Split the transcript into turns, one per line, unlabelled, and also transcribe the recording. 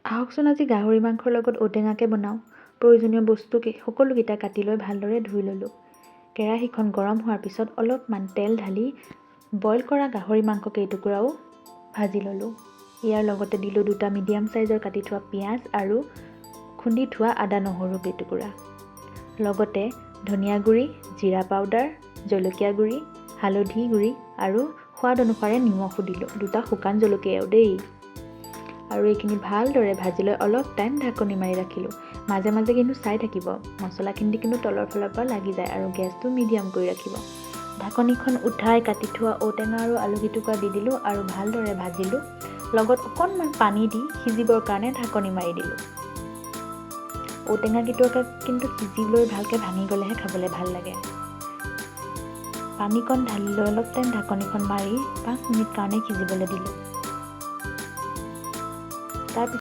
আহকচোন, আজি গাহৰি মাংসৰ লগত ঔটেঙাকে বনাওঁ। প্ৰয়োজনীয় বস্তু সকলোকেইটা কাটি লৈ ভালদৰে ধুই ল'লোঁ। কেৰাহীখন গৰম হোৱাৰ পিছত অলপমান তেল ঢালি বইল কৰা গাহৰি মাংস কেইটুকুৰাও ভাজি ল'লোঁ। ইয়াৰ লগতে দিলোঁ দুটা মিডিয়াম চাইজৰ কাটি থোৱা পিঁয়াজ আৰু খুন্দি থোৱা আদা নহৰু কেইটুকুৰা। লগতে ধনিয়া গুড়ি, জিৰা পাউডাৰ, জলকীয়া গুড়ি, হালধি গুড়ি আৰু সোৱাদ অনুসাৰে নিমখো দিলোঁ। দুটা শুকান জলকীয়াও দেই। আৰু এইখিনি ভালদৰে ভাজি লৈ অলপ টাইম ঢাকনি মাৰি ৰাখিলোঁ। মাজে মাজে কিন্তু চাই থাকিব, মছলাখিনি কিন্তু তলৰ ফালৰ পৰা লাগি যায় আৰু গেছটো মিডিয়াম কৰি ৰাখিব। ঢাকনিখন উঠাই কাটি থোৱা ঔটেঙা আৰু আলু কেইটুকুৰা দি দিলোঁ আৰু ভালদৰে ভাজিলোঁ। লগত অকণমান পানী দি সিজিবৰ কাৰণে ঢাকনি মাৰি দিলোঁ। ঔটেঙা কেইটুকুৰা কিন্তু সিজি লৈ ভালকৈ ভাঙি গ'লেহে খাবলৈ ভাল লাগে। পানীকণ ঢালি লৈ অলপ টাইম ঢাকনিখন মাৰি 5 মিনিট কাৰণে সিজিবলৈ দিলোঁ। তাৰপিছত